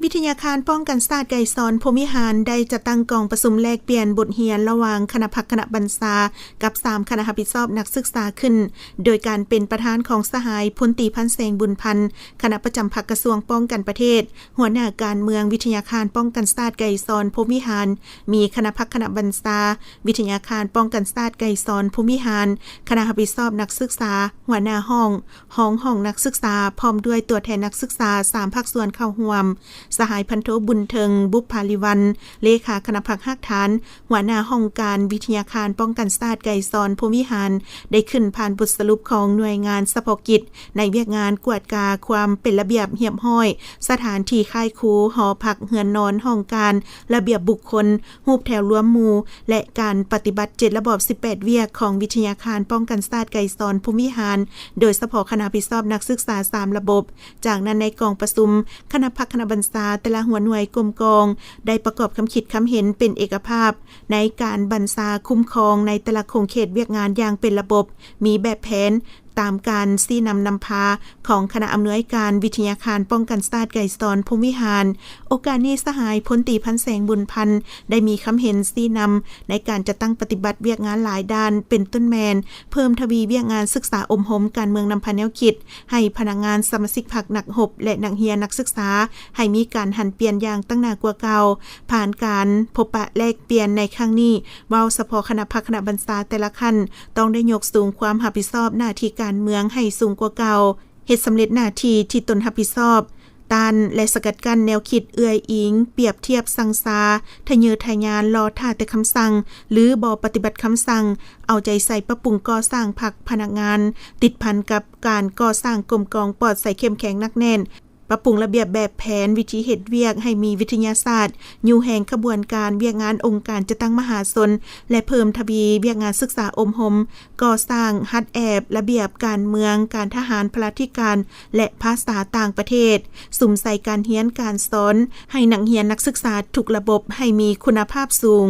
ວິທະຍາຄານປ້ອງກັນຊາດໄກສອນ ພົມວິຫານ ໄດ້ຈັດຕັ້ງກອງປະຊຸມແລກປ່ຽນບົດຮຽນລະຫວ່າງຄະນະພັກຄະນະບັນຊາ ກັບສາມຄະນະຮັບຜິດຊອບນັກສຶກສາຂຶ້ນ ໂດຍການເປັນປະທານຂອງສະຫາຍ ພົນຕີ ພັນແສງ ບຸນພັນ ຄະນະປະຈຳພັກກະຊວງປ້ອງກັນປະເທດ, ຫົວໜ້າການເມືອງວິທະຍາຄານປ້ອງກັນຊາດໄກສອນ ພົມວິຫານ, ມີຄະນະພັກຄະນະບັນຊາ ວິທະຍາຄານປ້ອງກັນຊາດໄກສອນ ພົມວິຫານ, ຄະນະຮັບຜິດຊອບນັກສຶກສາ, ຫົວໜ້າຫ້ອງ, ຮອງຫ້ອງນັກສຶກສາ ພ້ອມດ້ວຍຕົວແທນນັກສຶກສາສາມພາກສ່ວນເຂົ້າຮ່ວມ, ສະຫາຍພັນໂທ ບຸນເທິງ ບຸບພາລິວັນ ເລຂາຄະນະພັກຮາກຖານ, ຫົວໜ້າຫ້ອງການວິທະຍາຄານປ້ອງກັນຊາດໄກສອນ ພົມວິຫານ ໄດ້ຂຶ້ນຜ່ານບົດສະຫຼຸບຂອງໜ່ວຍງານສະເພາະກິດ ໃນວຽກງານກວດກາຄວາມເປັນລະບຽບຮຽບຮ້ອຍ ສະຖານທີ່ຄ້າຍຄູ, ຫໍພັກ, ເຮືອນນອນ, ຫ້ອງການ, ລະບຽບບຸກຄົນ, ຮູບແຖວລວມໝູ່ ແລະ ການປະຕິບັດເຈັດລະບອບສິບແປດວຽກຂອງວິທະຍາຄານປ້ອງກັນຊາດໄກສອນ ພົມວິຫານ, ໂດຍສະເພາະຄະນະຮັບຜິດຊອບນັກສຶກສາສາມລະບົບ. ຈາກນັ້ນໃນກອງປະຊຸມ, ຄະນະພັກຄະນະບັນຊາແຕ່ລະຫົວໜ່ວຍກົມກອງ ໄດ້ປະກອບຄຳຄິດຄຳເຫັນເປັນເອກະພາບ ໃນການບັນຊາຄຸ້ມຄອງໃນແຕ່ລະຂົງເຂດວຽກງານຢ່າງເປັນລະບົບ, ມີແບບແຜນ, ຕາມການຊີ້ນຳນຳພາຂອງຄະນະອຳນວຍການວິທະຍາຄານປ້ອງກັນຊາດໄກສອນ ພົມວິຫານ. ໂອກາດນີ້ ສະຫາຍພົນຕີ ພັນແສງ ບຸນພັນ ໄດ້ມີຄຳເຫັນຊີ້ນຳໃນການຈັດຕັ້ງປະຕິບັດວຽກງານຫຼາຍດ້ານ ເປັນຕົ້ນແມ່ນ ເພີ່ມທະວີວຽກງານສຶກສາອົບຮົມການເມືອງນຳພາແນວຄິດ ໃຫ້ພະນັກງານສະມາຊິກພັກ, ນັກຮົບ ແລະ ນັກຮຽນນັກສຶກສາ ໃຫ້ມີການຫັນປ່ຽນຢ່າງຕັ້ງໜ້າກວ່າເກົ່າ. ຜ່ານການພົບປະແລກປ່ຽນໃນຄັ້ງນີ້, ເວົ້າສະເພາະຄະນະພັກຄະນະບັນຊາແຕ່ລະຂັ້ນ ຕ້ອງໄດ້ຍົກສູງຄວາມຮັບຜິດຊອບໜ້າທີ່ການເມືອງໃຫ້ສູງກວ່າເກົ່າ, ເຮັດສຳເລັດໜ້າທີ່ທີ່ຕົນຮັບຜິດຊອບ, ຕ້ານ ແລະ ສະກັດກັ້ນແນວຄິດເອື້ອຍອີງ, ປຽບທຽບ, ຊັງຊາ, ທະເຍີທະຍານ, ລໍຖ້າແຕ່ຄຳສັ່ງ ຫຼື ບໍ່ປະຕິບັດຄຳສັ່ງ, ເອົາໃຈໃສ່ປັບປຸງກໍ່ສ້າງພັກພະນັກງານ, ຕິດພັນກັບການກໍ່ສ້າງກົມກອງປອດໃສເຂັ້ມແຂງໜັກແໜ້ນ, ປັບປຸງລະບຽບແບບແຜນ, ວິທີເຮັດວຽກໃຫ້ມີວິທະຍາສາດ, ຍູ້ແຮງຂະບວນການວຽກງານອົງການຈັດຕັ້ງມະຫາຊົນ ແລະ ເພີ່ມທະວີວຽກງານສຶກສາອົບຮົມ, ກໍ່ສ້າງ, ຫັດແອບ, ລະບຽບການເມືອງ, ການທະຫານ, ພະລາທິການ ແລະ ພາສາຕ່າງປະເທດ, ສຸມໃສ່ການຮຽນການສອນ ໃຫ້ນັກຮຽນນັກສຶກສາທຸກລະບົບໃຫ້ມີຄຸນນະພາບສູງ.